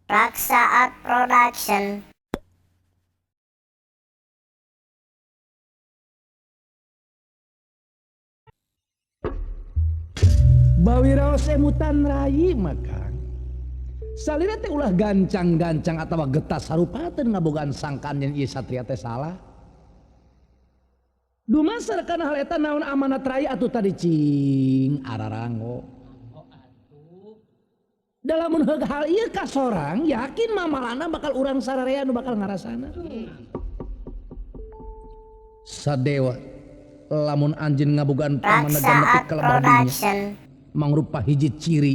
Raksa Art Production. Bawiraos emutan rayi maka salira teh ulah gancang-gancang atawa getas sarupateun ngabogaan sangkaan yen ieu satria teh salah. Dumasar kana hal eta naon amanat rai atuh tadi cing ararango. Dalamun heug hal ieu ka sorang yakin mamalana bakal urang sararea nu bakal ngarasana. Sadewa lamun anjeun ngabogaan pamanegan nepi ka lebah dinya mangrupa hiji ciri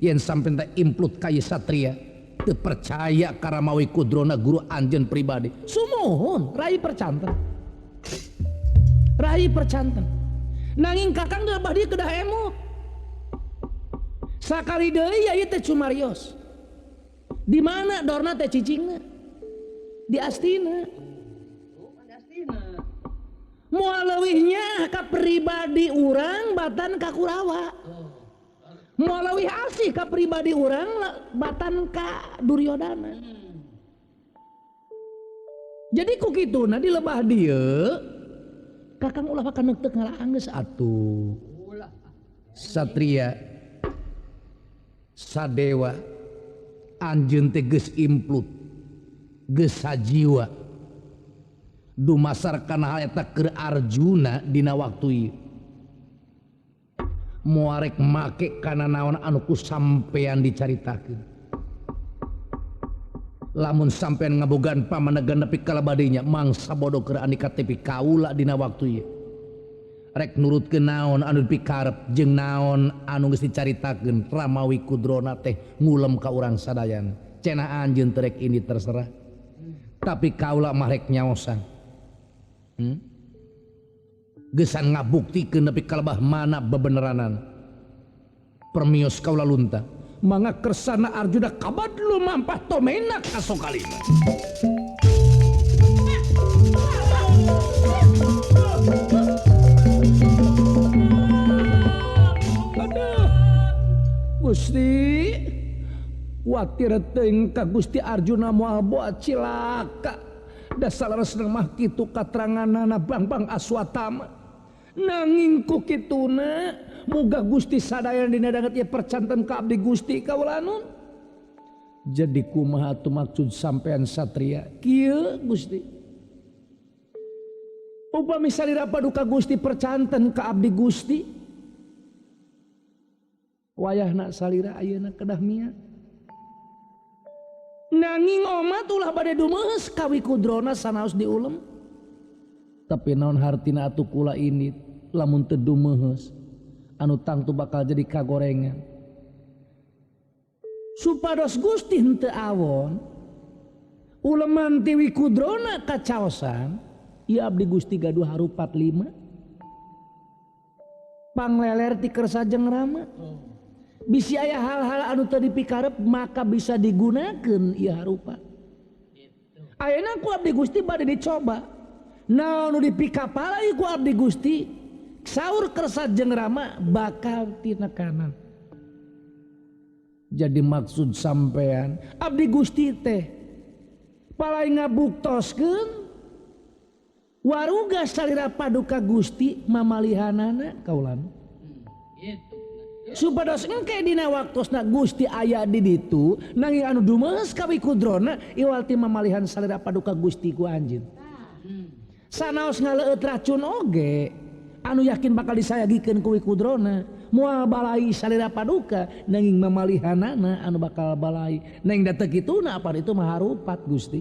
yen sampeyan teh implut ka ieu satria teu percaya karamawi kudrona guru anjeun pribadi. Sumuhun rai percanten. Rai percanten. Nanging kakang di lebah dieu kedah emut. Sakali deui ya ieu teh cumarios. Di mana dorna teh cicingna? Di astina. Moal leuwihnya ka pribadi urang batan ka Kurawa. Moal leuwih asih ka pribadi urang batan ka Duryodana. Jadi ku kituna di lebah dieu kakang ulah bakal neukteuh ngalaanggeus atuh. Satria Sadewa anjeun teh geus implut geus sajiwa dumasar kana hal eta keur Arjuna dina waktu ieu. Moarek make kana naon anu ku sampean dicaritakeun. Lamun sampean ngabogaan pamanegan nepi ka labadinya mangsa bodoh keur andika tepi kaula dina waktu ieu. Rek nurutkeun naon anu dipikarep jeung naon anu geus dicaritakeun Ramawi Kudrona teh ngulem ka urang sadayana. Cenah anjeun teh rek ini terserah. Tapi kaula mah rek nyaosan. Gesan ngabuktikeun nepi ka lebah mana bebeneranan. Permios kaula lunta. Mangga kersana Arjuna kabadlu mampah tomena kasokalina. Aduh, Gusti, watir teuing ka Gusti Arjuna moal boa cilaka. Dasar resna mah kitu kateranganana Bangbang Aswatama. Nanging ku kituna muga Gusti sadayana dina danget ieu percanten ka abdi Gusti kaulanun. Jadi kumaha atuh maksud sampean satria? Kieu Gusti. Upami salira paduka Gusti percanten ka abdi Gusti. Wayahna salira ayeuna kedah mia. Nanging omat ulah bade dumeus ka Wikudrona sanaos diulem. Tapi naon hartina atuh kula ini lamun teu dumeus anu tangtu bakal jadi kagorengan. Supados Gusti henteu awon uleman ti Wikudrona kacaosan ieu abdi Gusti gaduh harupat 5. Pangleler ti kersa jeung Rama. Bisi aya hal-hal anu teu dipikarep maka bisa digunakeun ieu harupat. Ayeuna ku abdi Gusti bade dicoba. Naon nu dipikapalai ku abdi Gusti saur kersa jeung Rama bakal tinekanan. Jadi maksud sampean abdi Gusti teh palai ngabuktoskeun waruga salira paduka Gusti mamalihanana kaulan. Supados engke dina waktosna Gusti aya di ditu nanging anu dumeus ka Wikudrona iwal ti mamalihan salira paduka Gusti ku anjeun. Sanaos ngaleueut racun oge anu yakin bakal disayagikeun ku Wikudrona moal balai salira paduka nanging mamalihanana anu bakal balai. Neng da teu kituna apan itu mah harupat Gusti.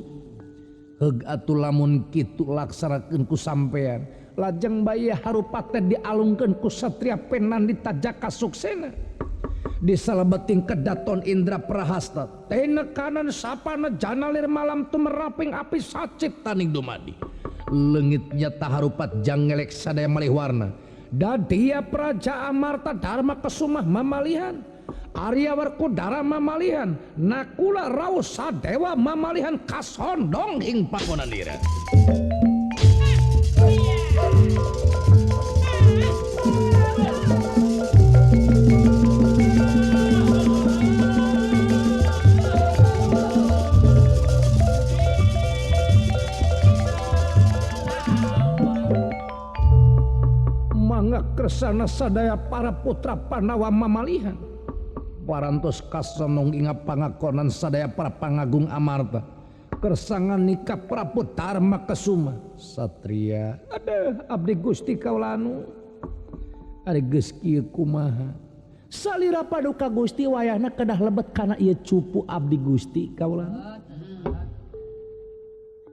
Heug atuh lamun kitu laksanakeun ku sampean. Lajeng bae harupat teh dialungkeun ku satria Penandita Jaka Suksena. Di salebeting kedaton Indra Prahasta tenekanan sapana janalir malam tumeraping api saciptaning dumadi. Leungitnya taharupat jangelek sadaya malih warna. Dadia Praja Amarta Dharma Kesumah mamalihan. Arya Werkudara mamalihan. Nakula Raus Sadewa mamalihan kasondong ing pagonandira. kersana sadaya para putra Pandawa mamalihan. Parantos kasonong inga pangakonan sadaya para pangagung Amarta. Kersangan nikah Prabu Darma Kesuma. Satria, aduh abdi Gusti kaulanu. Ari geus kieu kumaha? Salira paduka Gusti wayahna kedah lebet kana ieu cupu abdi Gusti kaulanu.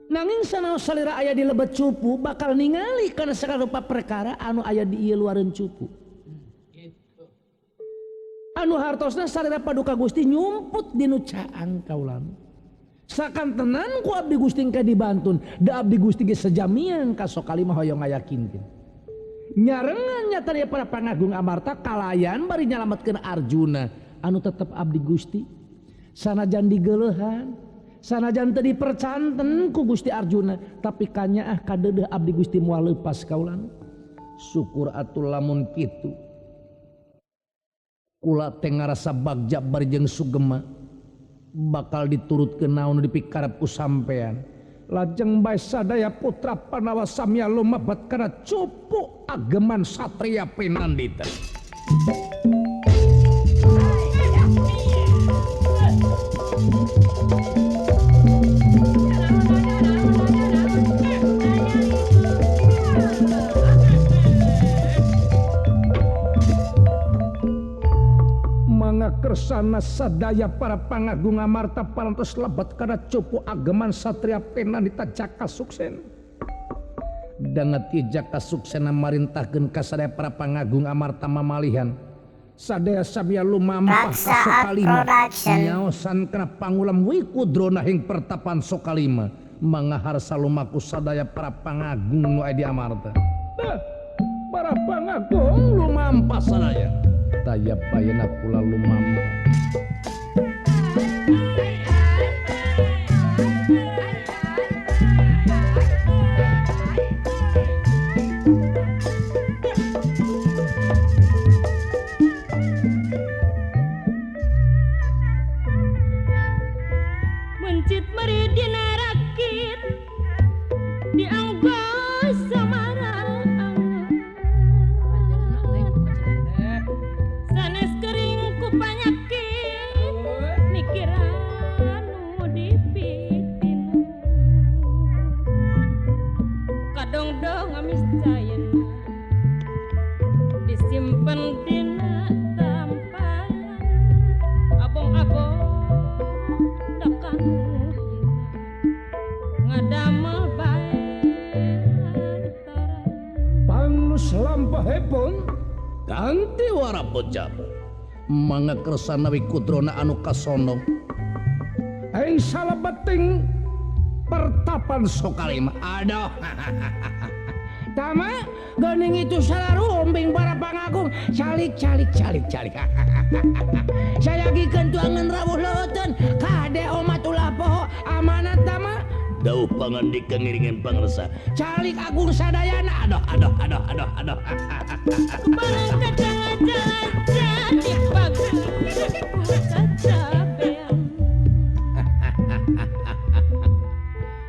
Nanging sanaos salira aya di lebet cupu bakal ningali kana sakarupa perkara anu aya di ieu luareun cupu. Anu hartosna salira paduka Gusti nyumput dinu caang kaulanu. Sakantenan ku abdi Gusti engke dibantun, da abdi Gusti ge sejamian ka Sokalima hoyong ngayakinkeun. Nyarengan nyata dia para pangagung Amarta kalayan bari nyalametkeun Arjuna anu tetep abdi Gusti. Sanajan digeuleuhan, sanajan teu dipercanten ku Gusti Arjuna, tapi kanyaah kadeudeuh abdi Gusti moal leupas kaulana. Syukur atuh lamun kitu. Kula teh ngarasa bagja bari jeung sugema bakal diturutkeun naon nu dipikarep ku sampean. Lajeng bae sadaya putra Pandawa samya lumabat kana cupu ageman Satria Pinandita. Kersana sadaya para pangagung Amarta parantos lebet kana cupu ageman Satria Pinandita Jaka Suksena. Danget ieu Jaka Suksena marintahkeun ka sadaya para pangagung Amarta mamalihan. Sadaya samya lumampah ka Sokalima. Nyaosan kana pangulam Wikudrona hing pertapan Sokalima. Mangaharsa lumaku sadaya para pangagung nu aya di Amarta. Para pangagung lumampah sadaya. Taya bayana kula lumampah. Mencit meri dina rakit dianggo samarang sanes kering ku panyakit mikiran nu dipitina kadongdong amis cayeuna disimpen dina tamparan abong-abong dakan ngadamel bae lantaran Panglus lampahipun ganti warapojab mangga kersana Wikudrona anu kasonong ing salebeting pertapan Sokalima. Aduh. Tama geuning itu salarumbing para pangagung calik calik calik calik. Sayagikeun tuangan rawuh leuteun kade omat ulah poho amanat tama dauh pangandika ngiringan pangresa calik agung sadayana. Aduh aduh aduh aduh aduh. Barang kacang jadi bagus kacabean.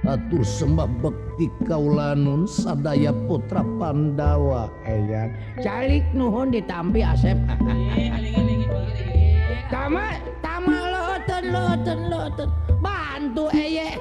Atur sembah bekti kaulanun sadaya putra Pandawa. Eyan calik nuhun ditampi Asep. Tama tama leuteun leuteun leuteun bantu eye.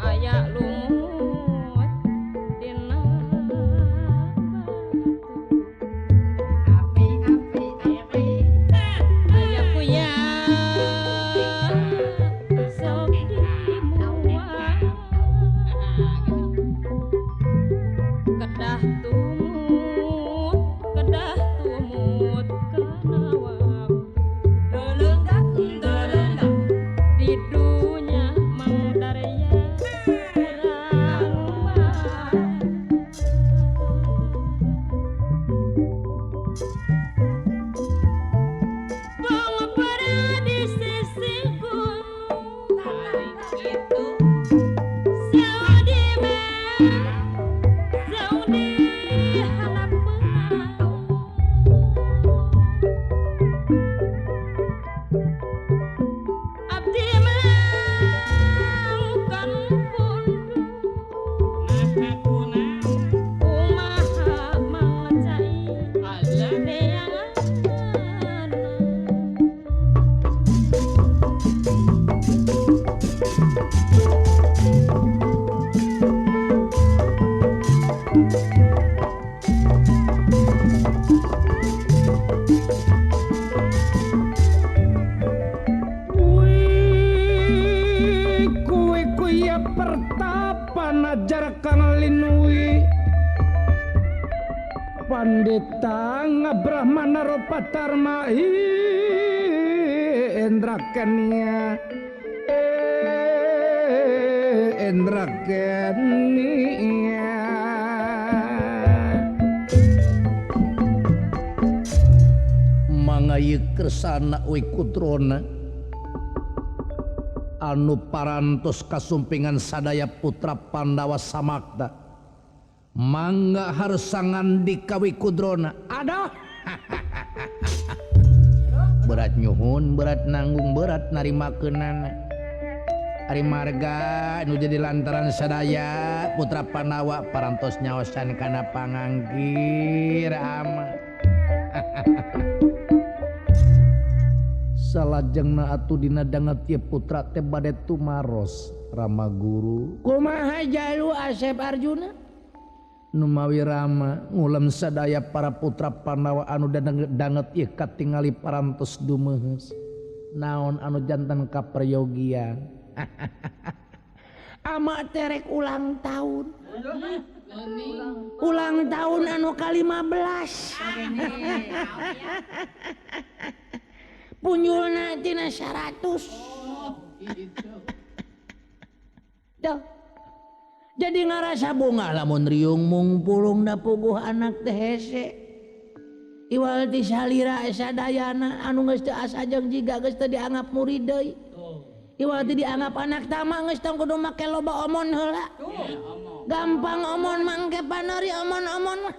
Aya Pandita ngabrahmana rupa tarma Indra Kenia Indra Kenia mangga ieu kersana Wikutrona anu parantos kasumpingan sadaya putra Pandawa samakta mangga harsangan di Kawikudrona. Aduh berat nyuhun, berat nanggung, berat narimakeunana. Ari marga nu jadi lantaran sadaya putra Pandawa parantos nyaosan kana panganggir ama. Salajengna atuh dina danget ieu putra teh bade tumaros Rama guru. Kumaha jalu Asep Arjuna? Numawi Rama ngulem sadaya para putra Pandawa anu danget ieu katingali parantos dumeuheus. Naon anu jantan kaperyogian. Ama terek ulang tahun. Ulang tahun anu ka-15. Punjulna tina 100. Tuh. Jadi ngarasa bunga lamun riung mung pulung da puguh anak teh hese. Iwal ti salira sadayana anu geus teu asa jeung jiga geus teu dianggap murid deui. Iwal ti dianggap anak tama geus tong kudu make loba omon heula. Gampang omon mangke panori omon-omon.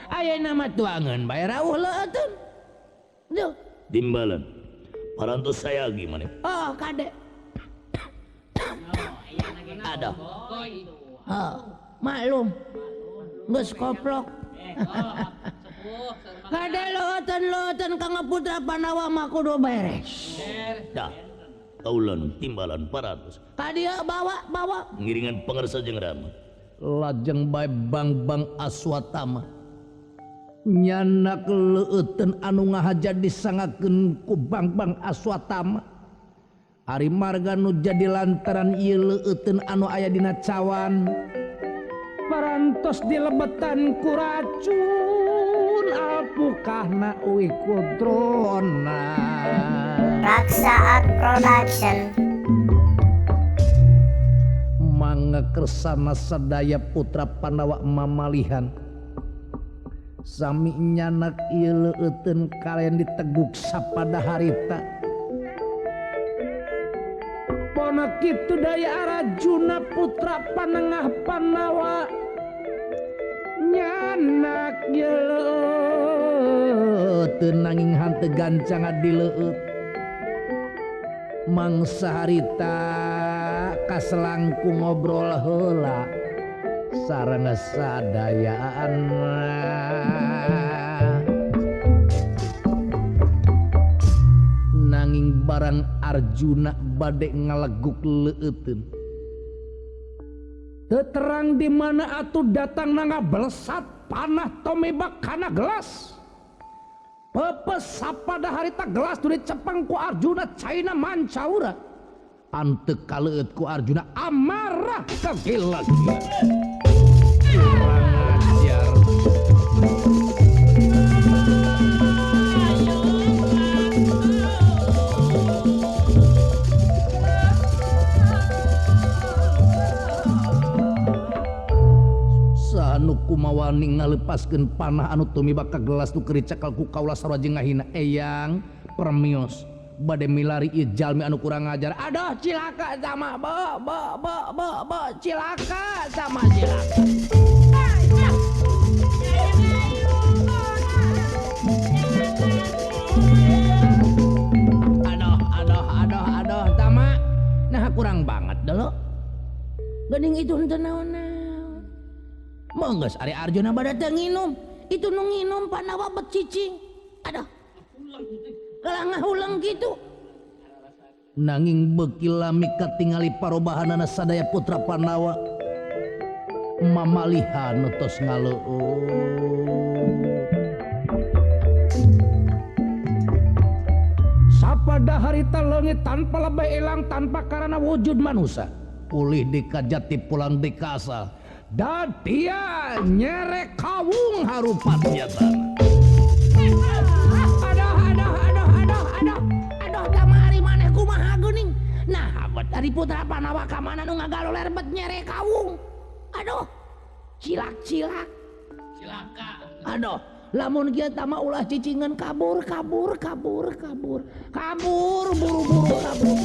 Ayeuna mah tuangeun bae rawuh leueutun. Duh. Timbalan parantos saya gimana? Oh kade. Aduh. Oh, maklum. Geus koplok. Kade leueutun kang putra Pandawa mah kudu beres. Dah. Kaulan timbalan parantos. Kadieu bawa bawa ngiringan pangarsa jeung Rama. Lajeng bae Bang-bang Aswatama. Nyanak leueutun anu ngahaja disangakeun ku Bang-bang Aswatama. Ari marga nu jadi lantaran ieu leueutun anu aya dina cawan parantos dilebetan ku racun alpukahna Wikudrona. Raksa Art Production. Mangga kersana sadaya putra Pandawa mamalihan. Sami nyanak ieu leueutun kalian diteguk sapada harita. Pona kitu daya Arjuna putra panengah Pandawa nyanak ieu leueutun nanging hanteu gancang dileueut. Mangsa harita kaselangku ngobrol heula sareng sadayaan. Nanging barang Arjuna bade ngaleguk leueutun. Teu terang di mana atuh datang nanga belesat panah tomebak kana gelas. Pepes sapada harita gelas nu dicepeng ku Arjuna caina mancaura. Anteu kaleueut ku Arjuna amarah kagila-gila. Kurang ajar. Anu kumawani ngalepaskeun panah anu tumibak ka gelas nu keur dicekel ku kaula sarua jeung ngahina. Eyang permios bade milari ieu jalmi anu kurang ajar. Aduh cilaka sama bo bo bo bo bo cilaka sama cilaka. Aduh aduh aduh aduh tama. Nah kurang banget dulu. Geuning itu henteu naon-naon. Menggeus ari Arjuna bade teu nginum. Itu nu nginum Pandawa bet cicing. Aduh. Kalah ngahuleng kitu. Nanging beuki lami katingali parobahanana sadaya putra Pandawa. Mamalihan tos ngaleueut. Sapada harita leungit tanpa lebih elang tanpa karana wujud manusia. Pulih di kajati pulang di kasal. Dadia nyerek kawung harupat nyatana. Aduh aduh aduh aduh aduh aduh kamari maneh kumaha geuning. Nah, abet dari putra Pandawa ka mana nu ngagaloler bet nyerek kawung. Aduh. Cilak-cilak. Cilaka. Aduh, lamun kieu tah mah ulah cicingan kabur kabur kabur kabur. Kabur buru-buru kabur.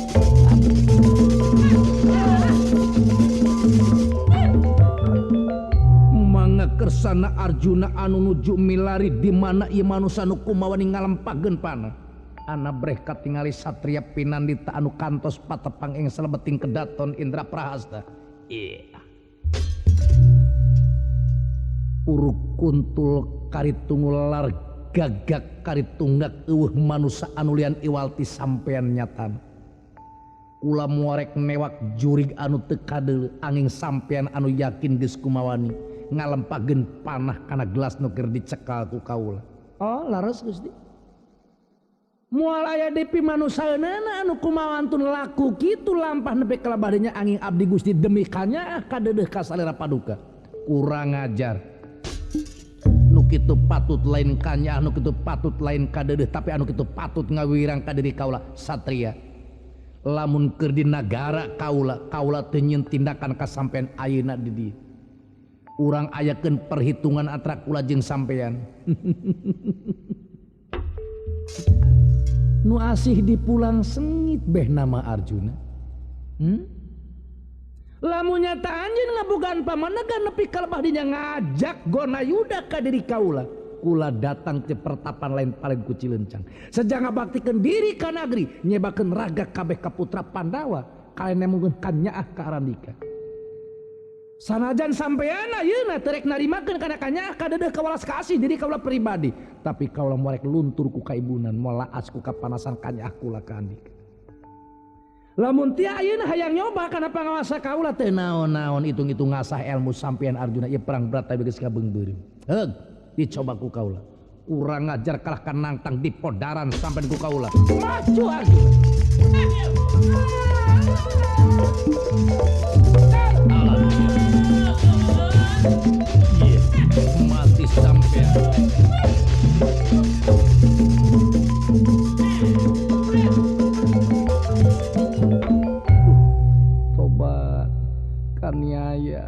Kersana Arjuna anu nuju milari di mana ieu manusa nu kumawani ngalempageun panah. Ana breh katingali satria pinandita anu kantos patepang ing salebeting kedaton Indraprahasta. Iya. Uruk kuntul karitungular gagak karitunggak eueuh manusa anu lian iwalti sampean nyatana. Kula muarek newak jurig anu teu kadeuleu angin sampean anu yakin geus kumawani ngalempageun panah kana gelas nu keur dicekal ku kaula. Oh, laras Gusti. Moal aya depi manusaeunana anu kumawantun laku kitu lampah nepi ka labadinya angin abdi Gusti demi kanyaah kadeudeuh ka salira paduka. Kurang ajar. Nu kitu patut lain kanyaah, nu kitu patut lain kadeudeuh, tapi anu kitu patut ngawirang ka diri kaula satria. Lamun keur di nagara kaula, kaula teu nyieun tindakan ka sampean ayeuna di dieu. Urang ayakeun perhitungan antara kula jeung sampean. Nu asih dipulang sengit beh nama Arjuna. Lamun nyata anjeun ngabogaan pamanegan nepi ka lebah dinya ngajak Gonayuda ka diri kaula. Kula datang ke pertapan lain paling ku Cilencang. Sejak ngabaktikeun diri ka nagri, nyebakeun raga kabeh ka putra Pandawa, kalian nemukeun kanyaah ka Arandika. Sanajan sampean ayeuna teu rek narimakeun kana kanyaah kadeudeuh ka walas kasih diri kaula pribadi, tapi kaula moal rek luntur ku kaibunan, moal laas ku kapanasan kanyaah kula ka andika. Lamun tia ayeuna hayang nyoba kana pangawasa kaula teu naon-naon hitung-hitung ngasah ilmu sampean Arjuna ieu perang brata geus kabeungbeureuh. Heug, dicoba ku kaula. Kurang ajar kalah ka nangtang di podaran sampean ku kaula. Maju Arjuna. Mati sampean. Tobat kaniaya.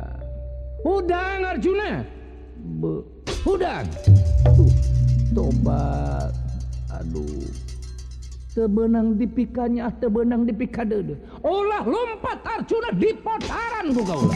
Hudang Arjuna. Hudang. Tuh, tobat. Aduh. Tebenang dipikanya, tebenang dipikadeudeuh. Olah lompat Arjuna di potaran ku kaula.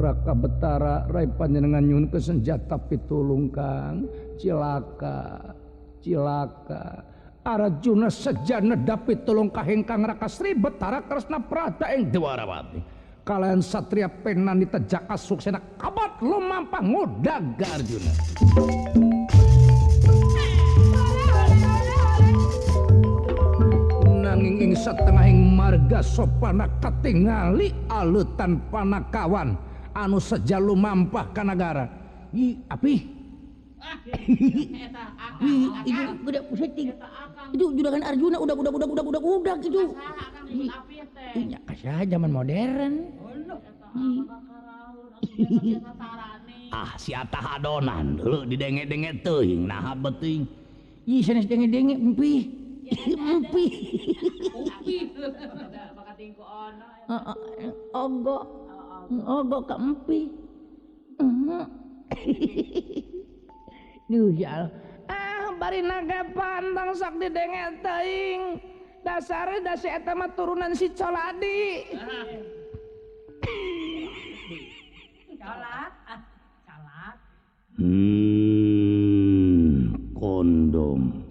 Raka Betara rai panjenengan nyuhun ke senjata pitulung Kang. Cilaka, cilaka. Arjuna sejana dapi tulung kahingkang Raka Sri Betara Kresna Prada ing Dwarawati. Kalian satria penanita jaka suksena kabat lumampah ngudag Arjuna. Nanging ing satengahing marga sopana katingali aleutan panakawan anu seja lumampah ka nagara. I api. Itu udah setting. Itu juragan Arjuna udah itu. Iya, kasah zaman modern. Ah, si atah adonan dulu didenge-denge teuing naha beuting. Ih, sanes denge-denge empi. Empi. Ogo. Ogo ka empi. Duh ya Allah. Ah, bari naga pantang sok didenge teuing. Dasare da si eta mah turunan si Coladi. Colak, ah, calak. Kondom.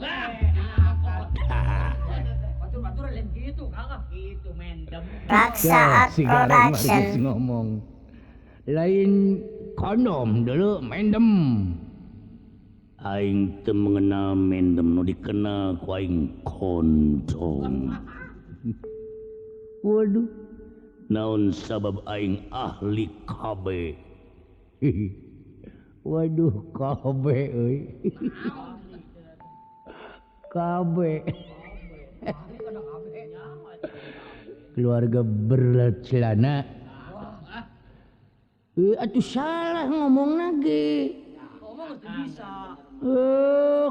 Batur-batur lain gitu, Kang. Gitu mendem. Raksa Production. Ngomong. Lain kondom dulu mendem. Aing teu mengenal mendem nu dikenal ku aing kondom. Waduh, naon sabab aing ahli KB. Waduh kabeh euy. Kabeh. Keluarga bercelana. Atuh salah ngomong lagi. Ngomong geus bisa.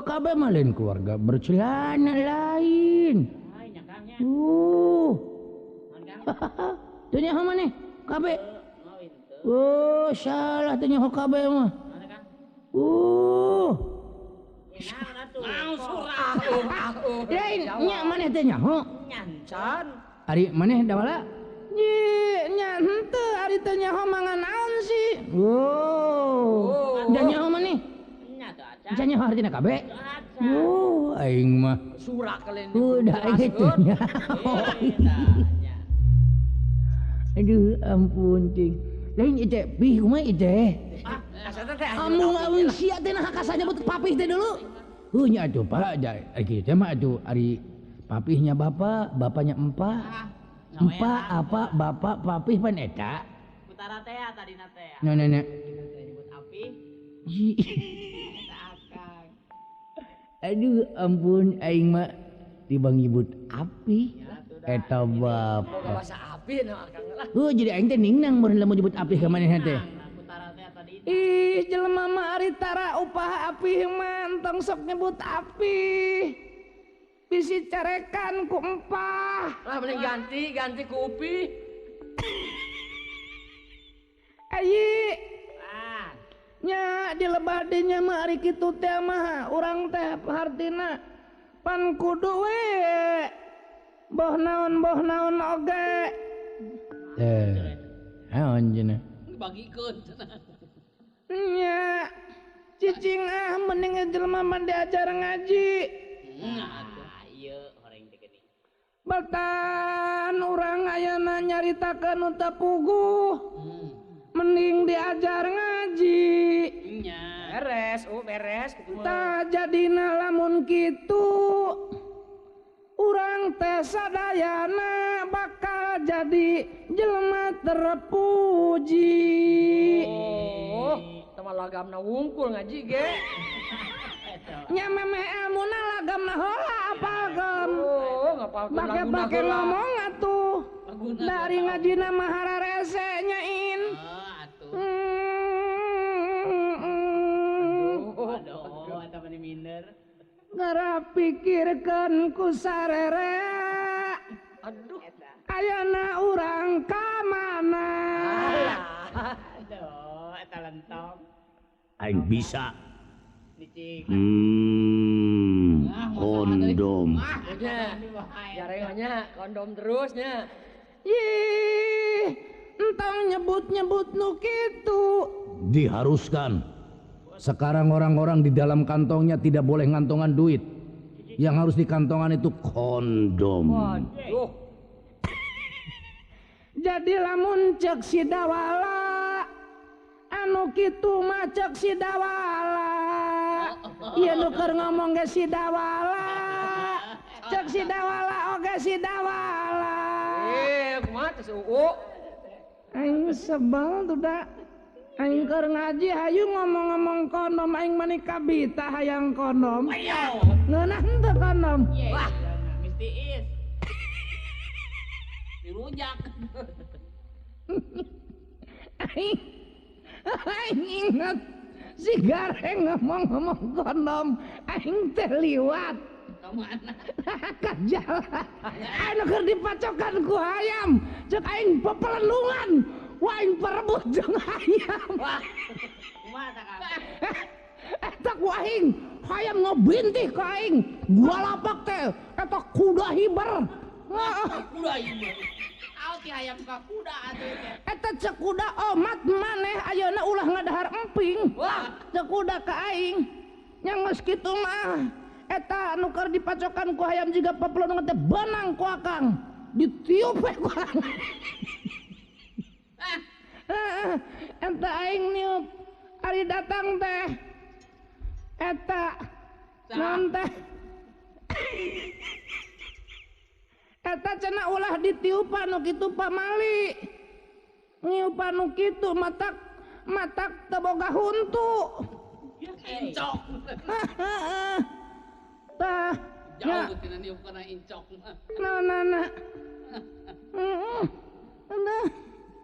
Kabeh mah lain keluarga bercelana lain. Teu nyaho maneh kabeh. Oh, salah teu nyaho kabeh mah. Lain nya maneh teu nyaho. Nyancan. Ari maneh dawala? Ye, nya henteu ari teu nyaho mangan naon sih. Oh. Da nyaho maneh? Nya teu acan. Can nyaho artina kabeh? Oh, aing mah surak kalian. Udah aing teu nyaho. Aduh, ampun cing. Lain ieu teh pih kumaha ieu teh? Ambung aweung sia teh nah kasanya nyebut papih teh dulu. Heuh nya atuh Pak, kieu teh mah atuh ari papihnya bapak, bapaknya empa. Empa apa bapak papih pan eta? Putara teh tadina teh. Nya nya nya. Nyebut apih. Eta akang. Aduh ampun aing mah tibang nyebut api. Eta bapak. Bahasa api nah akang lah. Heuh jadi aing teh ningnang mun lamun nyebut apih ka manehna teh. Ih jelema mah ari tara upah apih mah entong sok nyebut apih. Bisi carekan ku empah. Lah mending ganti ku upi. Ayi. Nya di lebah dinya mah ari kitu teh mah urang teh hartina pan kudu we. Boh naon oge. Naon cenah? Bagikeun cenah. Nya cicing ah mending jelema mah diajar ngaji. Nah, ieu horeng teh geuning. Batan urang ayana nyaritakeun nu teu puguh. Mending diajar ngaji. Nya. Beres, oh beres kitu mah. Tah jadina lamun kitu urang teh sadayana bakal jadi jelema terpuji. Oh, tama lagamna wungkul ngaji ge. Nya memeh elmuna lagamna heula apalkeun. Oh, ngapalkeun laguna Pake-pake heula. ngomong atuh. Dari ngajina mah hararese nya in. Oh, atuh. Aduh, eta mah minder. Ngera pikirkeun ku sarere. Aduh. Ayana urang ka mana? Aduh, eta lentong. Aing bisa. Kondom. Jarengannya kondom terus nya. Ih, entong nyebut-nyebut nu kitu. Diharuskan. Sekarang orang-orang di dalam kantongnya tidak boleh ngantongan duit. Yang harus dikantongan itu kondom. Waduh. Jadi lamun cek si dawala anu kitu mah cek si dawala. Ieu nu keur ngomong ge si dawala. Cek si dawala oge si dawala. Kumaha teh si UU? Aing sebel tuh da. Aing keur ngaji hayu ngomong-ngomong kondom aing mani kabita hayang kondom. Ngeunah henteu kondom. Wah, mistis. Dirujak. Aing inget si Gareng ngomong-ngomong kondom aing teh liwat. Ka mana? Ka jalan. Anu keur dipacokan ku hayam, cek aing pepelendungan. Wah, aing perebut jeung hayam. Wah. Kumaha tah Kang? Eta ku aing, hayam ngobintih ka aing. Gua lapak teh eta kuda hiber. Kuda hiber. Aw ti hayam ka kuda atuh teh. Eta cek kuda omat maneh ayeuna ulah ngadahar emping. Wah, cek kuda ka aing. Nya geus kitu mah. Eta anu keur dipacokan ku hayam jiga pepelundungan teh benang ku akang. Ditiup we ku akang. Eta aing niup ari datang teh. Eta naon teh? Eta cenah ulah ditiupan nu kitu pamali. Niupan nu kitu matak Matak teu boga huntu. Incok. Tah. Jauh tina niup kana incok mah. Naonana? Heeh.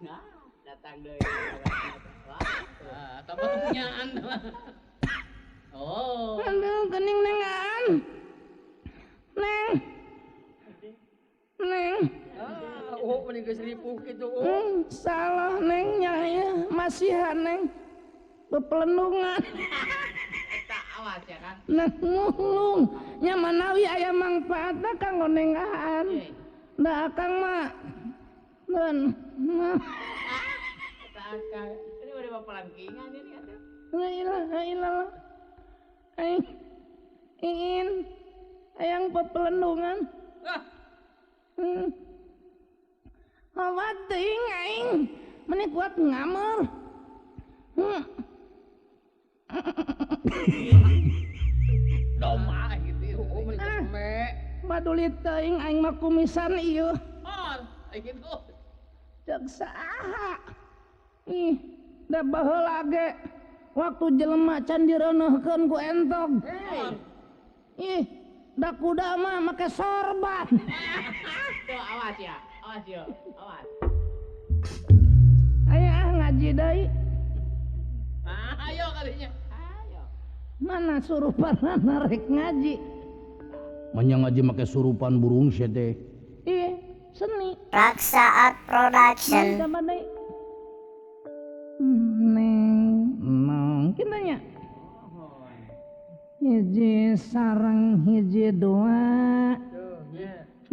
Nah, datang deui. Wah, tambah kepunyaan. Oh. Aduh, geuning nengan. Neng. Neng. Ah, oh mending geus ripuh kitu. Salah neng nya ya, masihan neng. Bepelendungan. Eta awas ya kan. Neng mulung nya manawi aya mangfaatna kanggo nengahan. Da akang mah. Deun. Eta akang. Ini udah bapelangkingan ini atuh. La ilaha illallah. Aing ingin hayang pepelendungan. Ah. Awat teuing aing meni kuat ngameur. Doma gitu. Oh, meni kume. Maduli teuing aing mah kumisan ieu. Oh, gitu. Ceuk saha? Ih, da baheula ge waktu jelema can direuneuhkeun ku entog. Ih, da kuda mah make sorban. Tuh, awas ya. Awas yo, awas. Ayo ah ngaji deui. Ayo kalinya. Ayo. Mana surupan rek ngaji? Manya ngaji make surupan burung sia teh. Ih, seni. Raksa Art Production. Neng nong kitu nya. Hiji sareng hiji dua.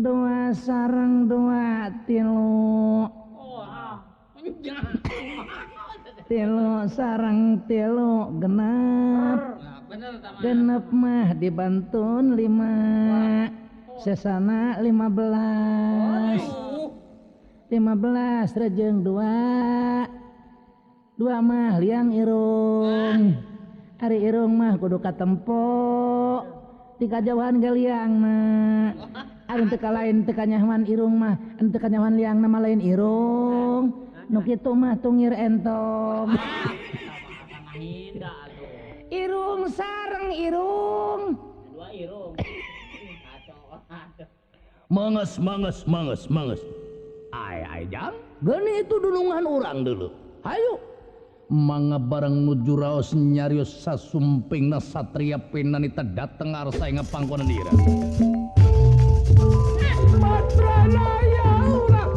Dua sareng dua tilu. Tilu sareng tilu genep. Genep mah dibantun 5. Sesana 15. 15 rejeng 2. 2 mah liang irung. Ari irung mah kudu katempo. Di kajauhan ge liangna. Ari teu kalain teu kanyahoan irung mah, anu teu kanyahoan liangna mah lain irung. Nu kitu mah tungir entog. Irung sareng irung. Dua irung. Manges manges manges manges. Ai ai jang, geuni itu dulungan urang dulu. Hayu. Mangga bareng nuju raos nyarios sasumpingna satria pinanita dateng arsa ing pangkonan dira. Matranaya ulah